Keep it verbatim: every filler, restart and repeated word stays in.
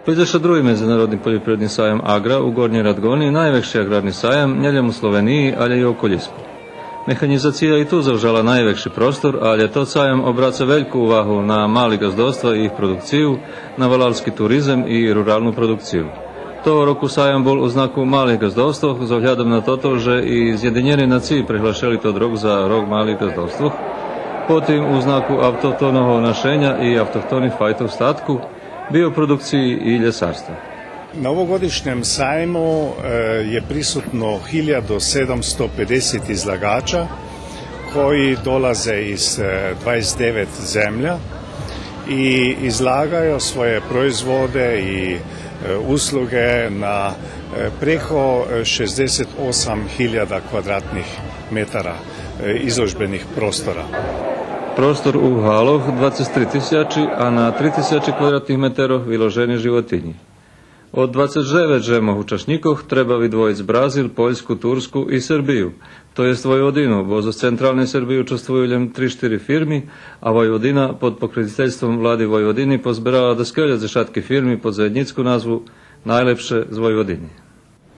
Пейдзешат други медзинародни польопривредни саям Агра у Горнєй Радгони найвекши аґрарни саям нє лєм у Словениї, алє и у околїску. Механїзация и ту завжала найвекши простор, алє тот саям обраца вельку увагу на мали ґаздовства и їх продукцию, на валалски туризем и руралну продукцию. Того року саям бул у знаку малих ґаздовствох, з оглядом на тото же и Зєдинєни нациї преглашели тот рок за рок малих ґаздовствох, потим у знаку автохтоного нашеня и автохтоних файтох статку, биопродукциї и лєсарства. На овогодишнєм сајму, е, је присутно хиљаду седамсто педесет излагача који долазе из, е, дваесет девет земља и излагају своје производе и, е, услуге на, е, прехо, е, шездесет осам хиљада квадратних метара, е, изложбених простора. Простор у галох двацец три тисячи, а на три тисячи квадратних метерох виложени животинї. Од двацец девет жемох учашнїкох треба видвоїц Бразил, Польску, Турску и Сербию, то єст Войводину, бо зоз централней Сербиї участвую лєм три-штири фирми, а Войводина под покровительством влади Войводини позберала даскельо дзешатки фирми под заєднїцку назву Найлєпше з Войводини.